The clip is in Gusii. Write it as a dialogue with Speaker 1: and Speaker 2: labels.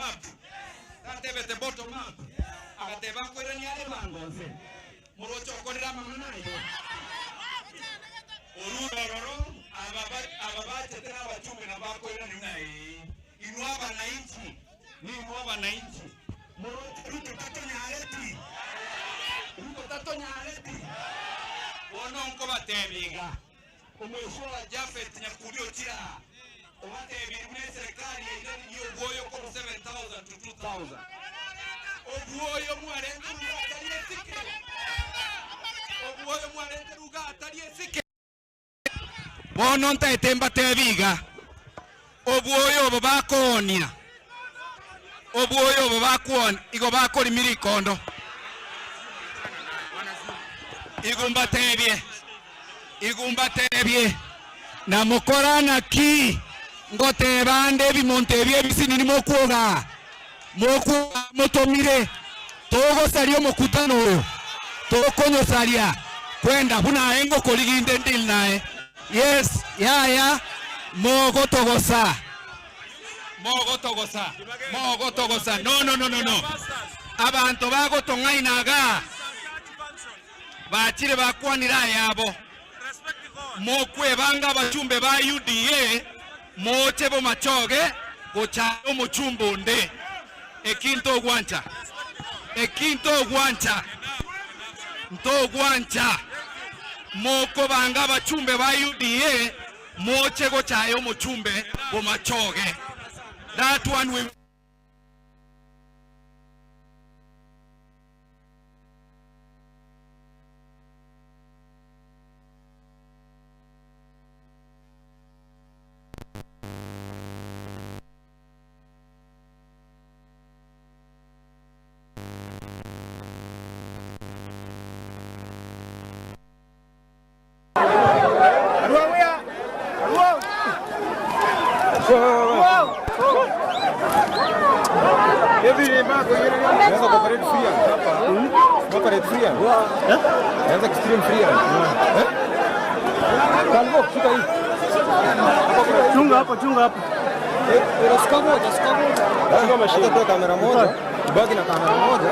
Speaker 1: up, tatebete bottom up, agateba nkoirania are ebango nse. Moroche okorire amang'ana ayio. Orure ororo, aba aba bachete nabachumbe nabo bakoirania buna ee. Inwe abanainchi, ninwe abanainchi, moroche Ruto tatonyareti, Ruto tatonyareti. Bono nkobatebia iga, Omweshwa Japhet Nyakuri ochire aa, obatebirie buna eserekari yairanirie obwoyo korwa 7,000 to 2,000. Obwoyo mwarente ruga atari esike, obwoyo mwarente ruga atari esike. Bono ntaete mbateebie iga, Obwoyo obo bakoonia, obwoyo obo bakwonia, igo bakorimia rikondo. Igo mbateebie, igo mbateebie, na mokora naki ngoteeba ande ebimonto ebi ebisinini mokwoga, mokwoga motomire, togosaria omokutano oyo, tokonyosaria kwenda buna aye ngokorigia inde ndeal naye. Yes, yaya, mogotogosa, mogotogosa, mogotogosa, no, no, no, no, no. Abanto bagotong'aina igaa, bachire bakwanire ayabo. Mokwebanga abachumbe ba UDA, moche bomachoge gochaya omochumbe onde. Eki ntogwancha, eki ntogwancha, ntogwancha. Mokobanga abachumbe ba UDA, moche gochaya omochumbe bomachoge. That one we.
Speaker 2: Chunga hapo, chunga hapo.
Speaker 3: Kamera moja, tubaki na kamera moja.